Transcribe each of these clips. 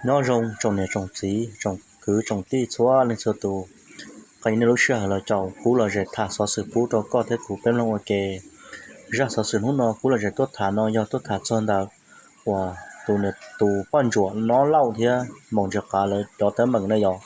Nyob zoo tsoom niam tsoom txiv, tsoom kwv tsoom tij txhua leej txhua tus. Qee nej lub sij hawm los caum kuv los zem tham xov xwm pub rau koj thiab kuv peb mloog ua ke. Zaj xov xwm hnub no kuv los zem tuaj tham no yog tuaj tham txog ntawm uas tus, tus poj ntsuam Nob Lauj thiab Maum Ntses Qav lawv cov teeb meem ne yom.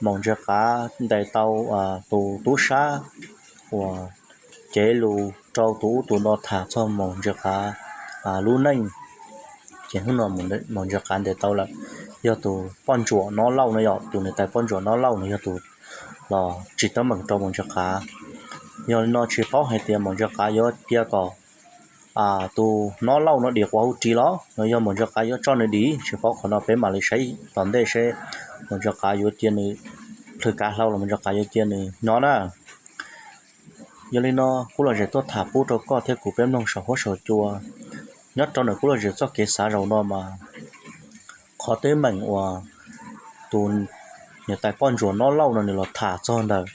Maum Ntses Qav ntes tau tus tub sab uas cev lus rau tus ub tus no tham txog Maum Ntses Qav lub neej. Ces hnub no Maum Ntses Qav ntes tau lawm, yog tus poj ntsuam Nob Lauj no yom, tus niam tais poj ntsuam Nob Lauj no yog tus los tsim teeb meem rau Maum Ntses Qav. Yog li no tsis paub hais tias Maum Ntses Qav yuav cia kom tus Nob Lauj no dim quas hauv ris los no yog Maum Ntses Qav yuav tso nws dim, tsis paub, qhov no peb mam li saib tom ntej seb Maum Ntses Qav yuav cia nws plhws kav hlau los Maum Ntses Qav yuav cia nws nyob na. Yog li no kuv los zem tuaj tham pub rau koj thiab kuv peb mloog saum huab saum cua. Nyob rau ntawm kuv los zem txoj kev xav zaum no mas qhov teeb meem uas tus niam tais poj ntsuam Nob Lauj no nws los tham txog ntawm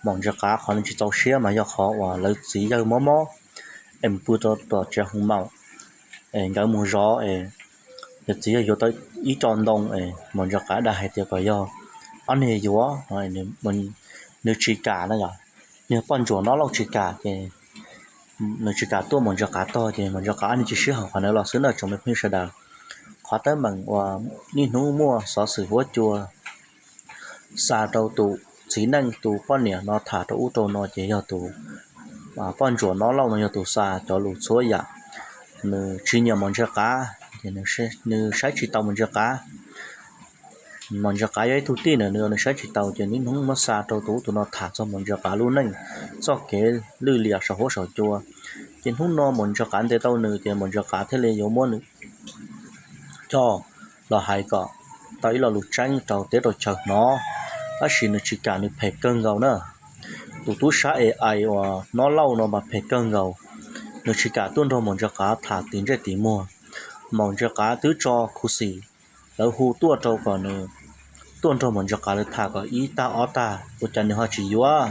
Maum Ntses Qav qhov nws tsis txaus siab mas yog qhov uas lawv txiv yawg mob mob es mus pw rau tom tsev hoos maum es nkawd mus zov es lawv txiv yawg yuav tau ib co ntoo es Maum Ntses Qav dag hais tias kom yog ob niag yuav, nws tsis kam na yom, niag poj ntsuam Nob Lauj tsis kam ces nws tsis kam tuaj Maum Ntses Qav tog ces Maum Ntses Qav ob niag tsis sib haum qhov ntawd los xwb na tsoom me phooj ywg sawv daws. Qhov teeb meem uas niaj hnub muaj xov xwm huab cua xa rau tus txiv neej tus poj niam no tham rau ub rau no ces yog tus poj ntsuam Nob Lauj no yog tus xa cov lus txhua yam. Nws tsis nyiam Maum Ntses Qav ces nws saib tsis tau Maum Ntses Qav. Maum Ntses Qav yog ib tug tij na, nws, nws saib tsis tau ces niaj hnub muab xa rau tus ub tus no tham txog Maum Ntses Qav lub neej, txoj kev lwj liam saum huab saum cua. Ces hnub no Maum Ntses Qav ntes tau nws ces Maum Ntses Qav thiaj li yuav muab nws coj los hais kom tau ib lo lus tseeb rau teb rau chaw hnov. Tab sis nws tsis kam, nws phem kawg nkaus na. Tus tub sab A I uas Nob Lauj no mas phem kawg nkaus, nws tsis kam tuaj nrog Maum Ntses Qav tham tim ntsej tim muag. Maum Ntses Qav twb tso khuv xim, lawv hu tuaj rau kom nws tuaj nrog Maum Ntses Qav lawv tham kom ib tag ob tag ua cas nws ho tsis yuav.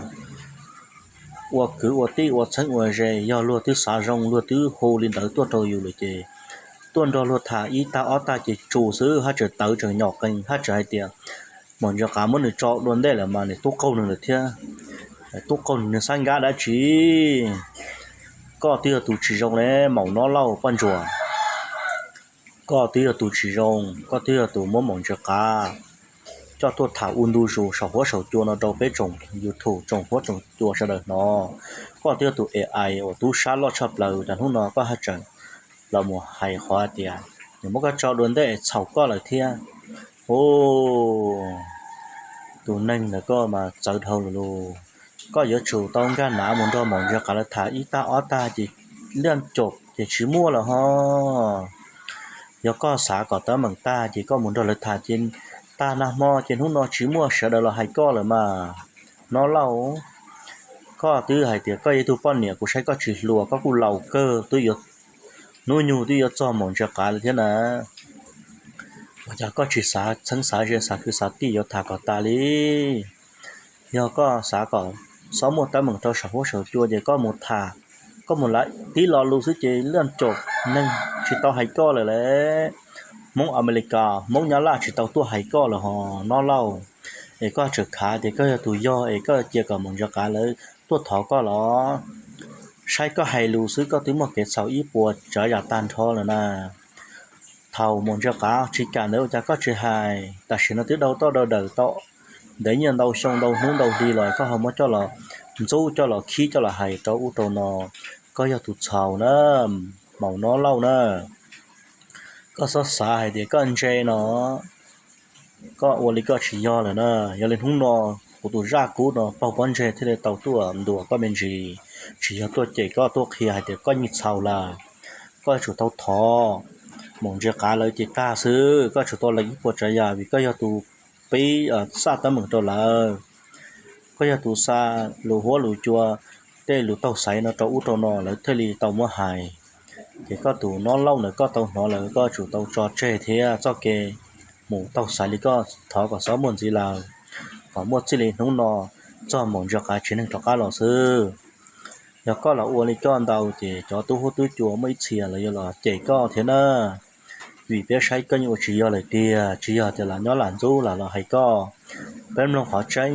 Ua kwv ua tij ua txheeb ua ze, yog luag twb xav zoo luag twb hu li ntawd tuaj rau yus lawm ces tuaj nrog luag tham ib tag ob tag ces tsum xwb, haj tseem tawv tseem nyom qees, haj tseem hais tias Maum Ntses Qav muab nws tso dua ntej lawm mas nws tub qaug nws lawm thiab. Tub qaug nws, nws xab nkab dab tsi? Koj twb yog tus tsis zoo ne Maum Nob Lauj poj ntsuam. Koj twb yog tus tsis zoo, koj twb yog tus muab Maum Ntses Qav coj tuaj tham ua ntu zus saum huab saum cua no rau peb tsoom YouTube tsoom huab tsoom cua sawv daws hnov. Koj twb yog tus A I uas tub sab loj tshaj plaws, cas hnub no koj haj tseem los mus hais qhov tias nws muab koj tso dua ntej txhaum koj lawm thiab. Tus neeg ntawm koj mas txawv dhau lawm lauj. Koj yuav tsum tau nkag nav mus nrog Maum Ntses Qav lawv tham ib tag ob tag ces liaj caum ces tsis muaj lawm ho. Yog koj xav kom teeb meem tag ces koj mus nrog lawv tham ces tag nag hmo ces hnub no tsis muaj sawv daws los hais koj lawm mas. Nob Lauj, koj twb hais tias koj yog ib tug poj niam kuv saib koj tsis hluas, koj kuj laus kawg, twb yuav, hnub nyoog twb yuav txog Maum Ntses Qav lawm thiab na. Ua cas koj tsis xav txheeb xav ze xav kwv xav tij yuav tham kom tas li? Yog koj xav kom xob muaj teeb meem rau saum huab saum cua ces koj mus tham, koj mus lav tib lo lus xwb ces liaj caum neeg tsis tau hais koj lawm lauj. Hmoob Amelikas, Hmoob Nyab Laj tsis tau tuaj hais koj lawm ho Nob Lauj. Es koj tseem khav tias koj yog tus yog es koj cia kom Maum Ntses Qav lawv tuaj thov koj los? Saib koj hais lus xwb koj twb muaj kev txhaum ib puas tsav yam tag nrho lawm na. Thaum Maum Ntses Qav tsis kam ntawd ua cas koj tsis hais? Tam sim no twb dau toj dau daws tau ntev nyiaj ntau xyoo ntau hnub ntau hli los koj ho muab coj los ntxub coj los khib coj los hais rau ub rau no. Koj yog tus txhaum na, Maum Nob Lauj na. Koj xob xav hais tias koj ntse no, koj ua li koj tsis yog lawm na. Yog li hnub no kuv tus zaj kub no paug pob ntseg thiaj li tau tuaj ntuas koj me ntsis, tsis yog tuaj cem koj tuaj qhia hais tias koj yeej txhaum lawm. Koj yuav tsum tau thov Maum Ntses Qav lawv ces tag xwb, koj yuav tsum tau lees ib puas tsav yam vim koj yog tus pib xa teeb meem rau lawv. Koj yog tus xa lus huab lus cua, tej lus taug xaiv no rau ub rau no lawv thiaj li tau muab hais. Ces koj tus Nob Lauj ntawd koj tau hnov lawm koj yuav tsum tau tso tseg thiab txoj kev mus taug xaiv li koj, thov kom xob muaj ntxiv lawm, kom muaj txij li hnub no txog Maum Ntses Qav tsev neeg rov qab los xwb. Yog koj los ua li koj ntau ces cov tub huab tub cua muaj ib txhia lawv yuav los cem koj thiab na. vim peb saib koj yeej ua tsis yog lawm tiag, tsis yog tias lam nyob lam ntxub lam los hais koj. Peb mloog qhov tseeb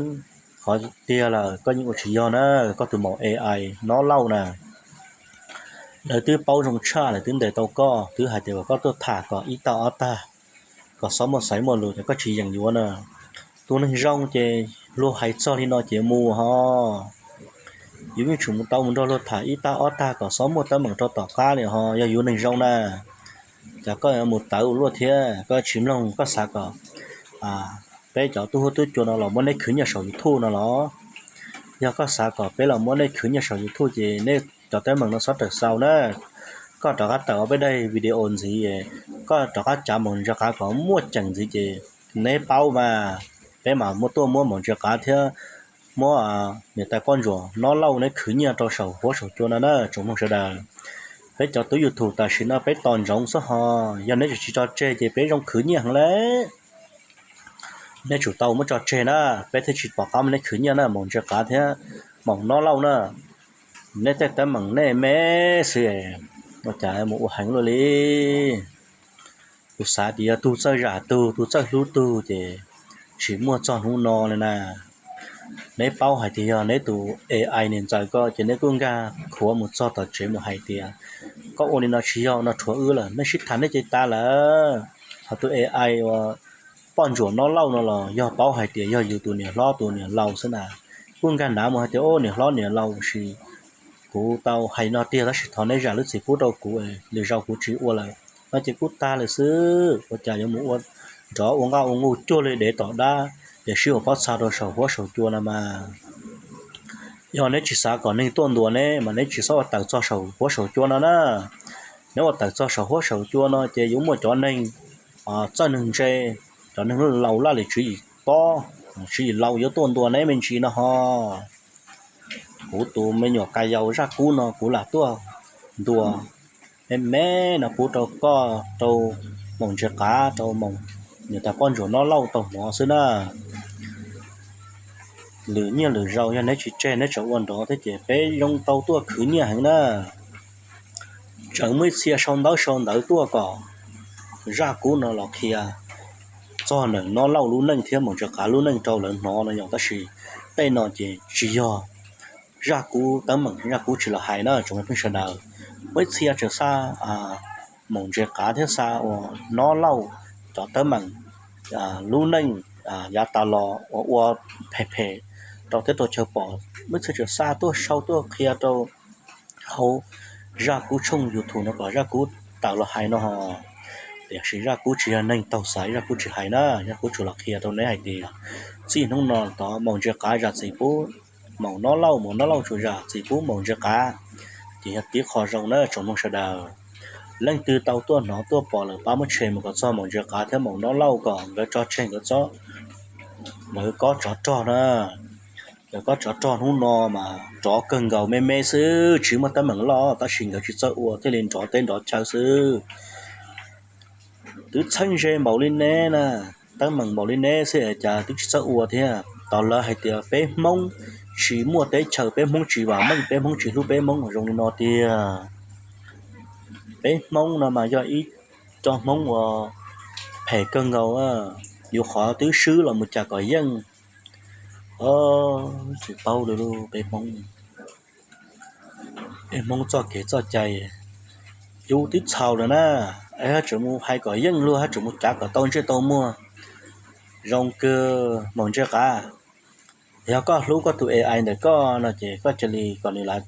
qhov tiag lawm koj yeej ua tsis yog na, koj tus maum A I Nob Lauj na. Lawv twb paub zoo tshaj, lawv twb ntes tau koj, twb hais tias kom koj tuaj tham kom ib tag ob tag, kom xob muaj xaiv muaj lus, ces koj tsis yeem yuav na. Tus neeg zoo ces luag hais txog li no ces mus ho. Yus yeej tseem mus tau mus nrog luag tham ib tag ob tag kom xob muaj teeb meem rau tom qab li ho, yog yus neeg zoo na. Cas koj mus tawv ua luaj thiab, koj tsis mloog, koj xav kom peb cov tub huab tub cua no los muab neb khwv nyiaj saum YouTube no los? Yog koj xav kom peb los muab neb khwv nyiaj saum YouTube ces neb cov teeb meem no xob rawm xau na. Koj rov qab tawm ob peb daim video ntxiv, koj rov qab cav Maum Ntse Qav kom muaj ceem ntxiv ces neb paub mas, peb mam muab tuaj muab Maum Ntse Qav thiab muab niam tais Poj Ntsuam Nob Lauj neb khwv nyiaj rau saum huab saum cua no na tsoom mloog sawv daws. Peb cov tub YouTube tam sim no peb tos ntsoov xwb ho, yog neb tsis tso tseg ces peb zoo khwv nyiaj heev lawm. Neb tsum tau muab tso tseg na, peb thiaj tsis pom qab muab neb khwv nyiaj na Maum Ntse Qav thiab Maum Nob Lauj na. Neb tej teeb meem nej me xwb, ua cas mus ua heev luaj li. Kuv xav tias yog tug txawj zam tug, tug txawj hlub tug ces tsis muaj txog hnub no li na. Neb paub hais tias yog neb tus A I niam ntxawm ko ces neb kuj nkag khuav mus txog tom tsev mus hais tias koj ua li no tsis yog no rhuav wb lawm, nej sib tham nej ces tas lawm. Ho tus A I uas Poj Ntsuam Nob Lauj no los yog paub hais tias yog yus tus niam hlob tus niam laus xwb na, kuj nkag nav mus hais tias o niam hlob niam laus, sis kuv tau hais no tiag tab sis thov neb zam lub txim pub rau kuv, lwm zaus kuv tsis ua lawm no ces kuj tag lawm xwb. Ua cas yuav mus ua nrov ua nqaj ua nqug cuag li dev tom dab, ces sib ua pob txha rau saum huab saum cua no mas. Yog neb tsis xav kom neeg tuaj ntuas neb mas neb tsis txhob ua tawm txog saum huab saum cua no na. Neb ua tawm txog saum huab saum cua no ces yuav muaj cov neeg txawj neeg ntse, cov neeg laus laj li tswv yim tob, tswv yim laus yuav tuaj ntuas neb me ntsis no ho. Kuv tus me nyuam ka yau Zaj Kub no kuv lam tuaj ntuas me me no pub rau koj, rau Maum Ntse Qav, rau Maum niam tais Poj Ntsuam Nob Lauj tau hnov xwb na. Lwm nyiaj lwm zaus yog neb tsis tseg neb tseem ua nrov thiab ces peb zoo tau tuaj khwv nyiaj heev na. Tseem muaj ib txhia sau ntaub sau ntawv tuaj kom Zaj Kub no los qhia txog ntawm Nob Lauj lub neej thiab Maum Ntse Qav lub neej rau lawv hnov no yog, tab sis tej no ces tsis yog Zaj Kub teeb meem, Zaj Kub tsis los hais na tsoom phooj ywg sawv daws. Muaj ib txhia tseem xa Maum Ntse Qav thiab xa uas Nob Lauj cov teeb meem lub neej yav tas los uas ua phem phem rau teb rau chaw pom, muaj ib txhia tseem xa tuaj sau tuaj qhia rau hauv Zaj Kub tshooj YouTube no kom Zaj Kub tawm los hais no ho. Tiam sis Zaj Kub tsis yog neeg taug xaiv, Zaj Kub tsis hais na, Zaj Kub tsuas los qhia rau neb hais tias txij hnub no tod Maum Ntse Qav zam txim pub Maum Nob Lauj, Maum Nob Lauj tsuas zam txim pub Maum Ntse Qav. Ces yog tib qho zoo na tsoom mloog sawv daws. Leej twg tau tuaj hnov tuaj pom lawm pab muab share mus kom txog Maum Ntse Qav thiab Maum Nob Lauj kom nkawd tso tseg nkawd txhob, nkawd kob tsov rog na. Nkawd kob tsov rog hnub no mas nrov kawg nkaus, me me xwb tsis muaj teeb meem loj tab sis nkawd tsis txawj ua thiaj li nrov teb nrov chaw xwb. Twb txheeb ze npaum li neb na, teeb meem npaum li neb xwb cas twb tsis txawj ua thiab. Tos lawv hais tias peb Hmoob tsis muaj teb chaws, peb Hmoob tsis vam meej, peb Hmoob tsis hlub peb Hmoob zoo li no tiag. Peb Hmoob no mas yog ib co Hmoob uas phem kawg nkaus, yus qhov twb swb los mus cas kom yeej. Tsis paub li peb Hmoob, peb Hmoob txoj kev txoj cai yus twb txhaum lawm na, es ho tseem mus hais kom yeej luag, ho tseem mus cav kom tau ntsej tau muag. Zoo kawg Maum Ntse Qav, yog koj hlub koj tus A I ntawm koj no ces koj cia li kom nws lawv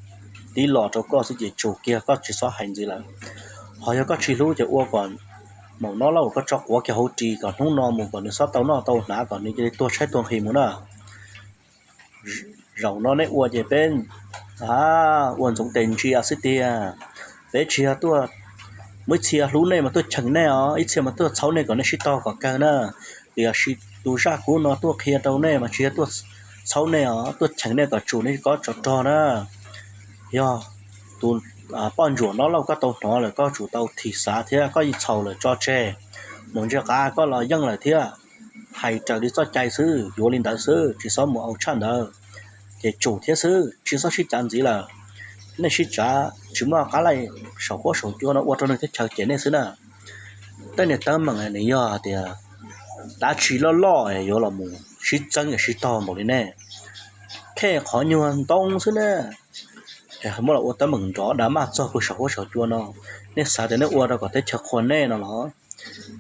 tib los rau koj xwb ces tsum kiag, koj tsis txhob hais ntxiv lawm. Ho yog koj tsis hlub ces ua kom Maum Nob Lauj koj tso quav kiag hauv ris kom hnub no mus kom nws txhob tau noj tau hnav, kom nws cia li tuag tshaib tuag nqhis mus na. Zaum no neb ua ces peb ua ntxoov tes ntsia xwb tiag. Peb tsis yog tuaj, muaj ib txhia hlub nej mas tuaj cheem nej os, ib txhia mas tuaj txhaub nej kom nej sib tog kom kawg na. Tiam sis tus Zaj Kub no tuaj qhia rau nej mas tsis yog tuaj txhaub nej os, tuaj cheem nej kom tsum nej kob tsov rog na. Yog tus Poj Ntsuam Nob Lauj koj tau hnov lawm koj tsum tau thim xav thiab, koj yeej txhaum lawm tso tseg. Maum Ntse Qav koj los yeej lawm thiab, hais raws li txoj cai xwb, yuav li ntawd xwb, tsis txhob mus au tshaj ntawd. Ces tsum thiab xwb, tsis txhob sib cav ntxiv lawm. Nej sib cav tsis muaj qab laij, saum huab saum cua no ua rau neeg teb chaws cem nej xwb na. Tej niag teeb meem nws yog tias dab tsi loj loj yuav los mus sib txeeb es sib tog npaum li nej. Khej qhov nyuag ntoo xwb ne, muab los ua teeb meem nrov dav maj txog puag saum huab saum cua no. Nej xav tias nej ua rau kom teb chaws qhuas nej no los?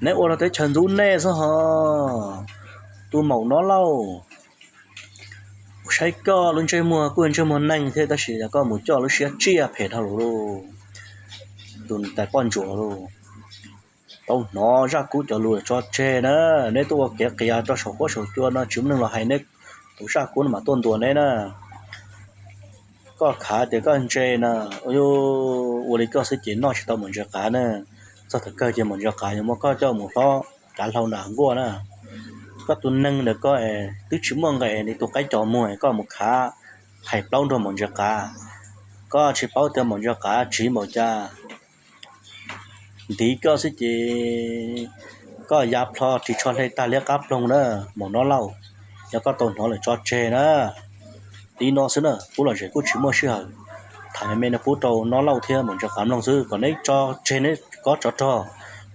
Nej ua rau teb chaws ntxub nej xwb ho. Tus maum no lauj, saib koj lub ntsej muag kuj ntsej muag neeg thiab tab sis koj mus coj lub siab tsiaj phem dhau lawm lauj. Tus tais poj ntsuam lauj, tau hnov zaj kub cov lus tso tseg na. Neb tuaj ua kev qias rau saum huab saum cua no tsis muaj neeg los hais neb, tus zaj kub no mas tuaj ntuas neb na. Koj khav tias koj ntse na, ua li koj xwb ces noj tsis tau maum ntses qav na. Txog thaum kawg ces maum ntses qav yuav muab koj coj mus hlob kav hlau nram nkuaj na. Koj tus neeg ntawm koj twb tsis muaj nqe li tus qaib cos muag koj mus khav, hais plaub nrog maum ntses qav. Koj tsis paub tias maum ntses qav tsiv npaum cas, ntiv koj xwb ces koj ya plho ris tsho hle tag liab qab ploog na, maum no lauj. Yog koj tau hnov lawm tso tseg na. Li no xwb na, kuv lom zem kuj tsis muaj sij hawm tham me me no, pub rau no lauj thiab maum ntses qav mloog xwb, kom neb tso tseg neb kob tsov rog,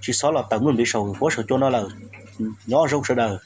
tsis txhob los tawm nplij npiv saum huab saum cua no lawm. Nyob zoo sawv daws.